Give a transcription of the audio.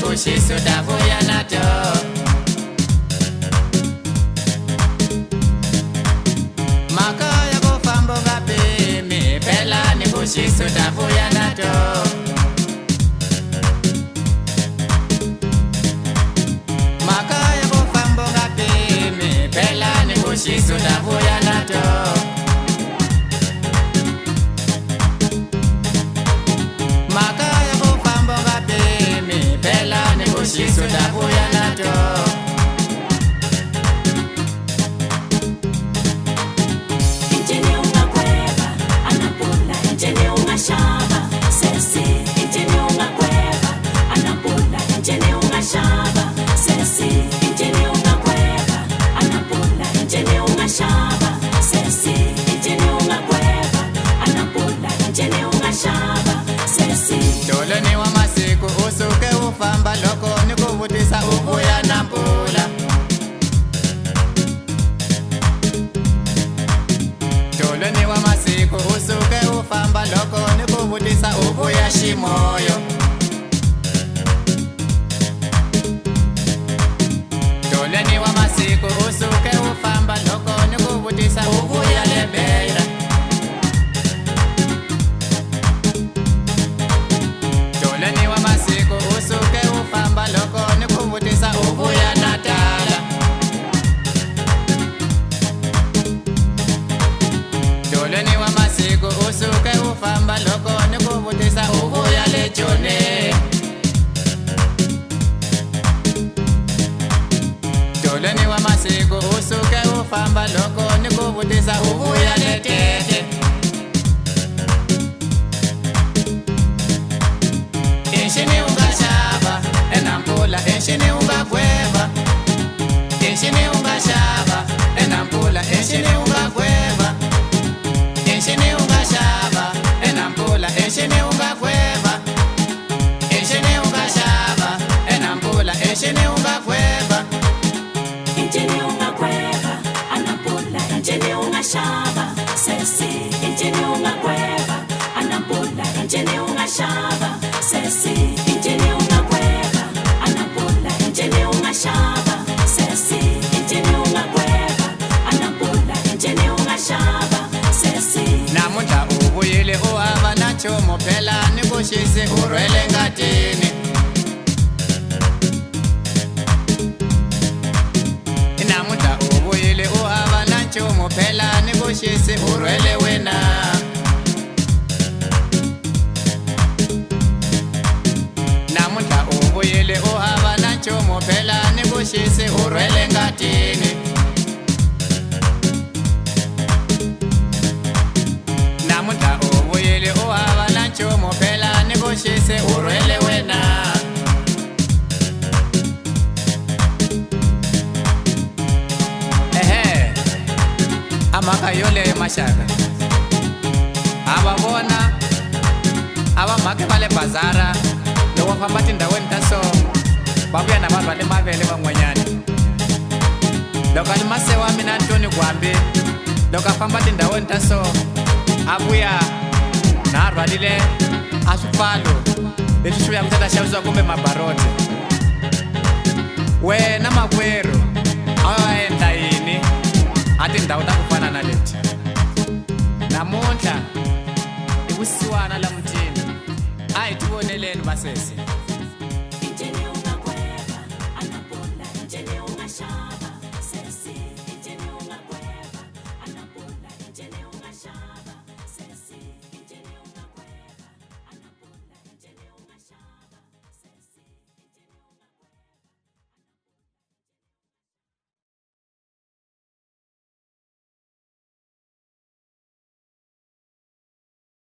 vuxisi u ta vuya na to. Mhaka ya ku famba u nga pimi, phela ni vuxisi u ta vuya na to. Mhaka ya ku famba u nga pimi, phela ni vuxisi u ta vuya na to. Mhaka ya ku famba u nga pimi, phela ni vuxisi u ta vuya na to. Encene ungakweba anampula, encene ungashaba sesi. Encene ungakweba anampula, encene ungashaba sesi. Encene ungakweba anampula, encene ungashaba sesi. Encene ungakweba anampula, encene ungashaba sesi. Tolweni wa masiku u suke u famba loko ni ku vutisa u vuya na mpfula. Tolweni wa masiku u suke u famba loko ni ku vutisa u vuya ximoyo. Tolweni wa masiku u suke u famba loko ni ku vutisa u vuya le Beira. Tolweni wa masiku u suke u famba loko ni ku vutisa u vuya Natala. Tolweni wa masiku u suke u famba loko ni ku vutisa u vuya le Joni. Tolweni wa masiku u suke u famba loko ni ku vutisa u vuya le Tete. Enxini u nga xava enampula, enxini u nga gweva. Enxini u nga xava enampula, enxini u nga gweva. Enxini u nga xava enampula, enxini u nga gweva. Enxini u nga xava enampula, enxini u nga gweva. Encene ungakweba anampula, encene ungashaba sesi. Encene ungakweba anampula, encene ungashaba sesi. Encene ungakweba anampula, encene ungashaba sesi. Encene ungakweba anampula, encene ungashaba sesi. Namuntlha u vuyile u hava na nchumu, phela ni vuxisi u rhwele ngatini. Namuntlha u vuyile u hava na nchumu, phela ni vuxisi u rhwele wena. Namuntlha u vuyile u hava na nchumu, phela ni vuxisi u rhwele ngatini. Namuntlha u vuyile u hava na nchumu, phela ni vuxisi u rhwele wena. Ehe, a mhaka yoleyo maxaka ha va vona a va mhaki va le bazara loko va famba tindhawini ta so va vuya na va rhwale mavele van'wanyana. Loko a ni masewa mina Ntoni Gwambi loko a famba tindhawini ta so a vuya na a rhwalile a swipfalo leswi swi vuyaka swi ta xavisiwa kumbe mabaroti. Wena makwerhu a wa endla yini a tindhawu ta ku fana na leti? Namuntlha i vusiwana la mutini, a hi tivoneleni vasesi.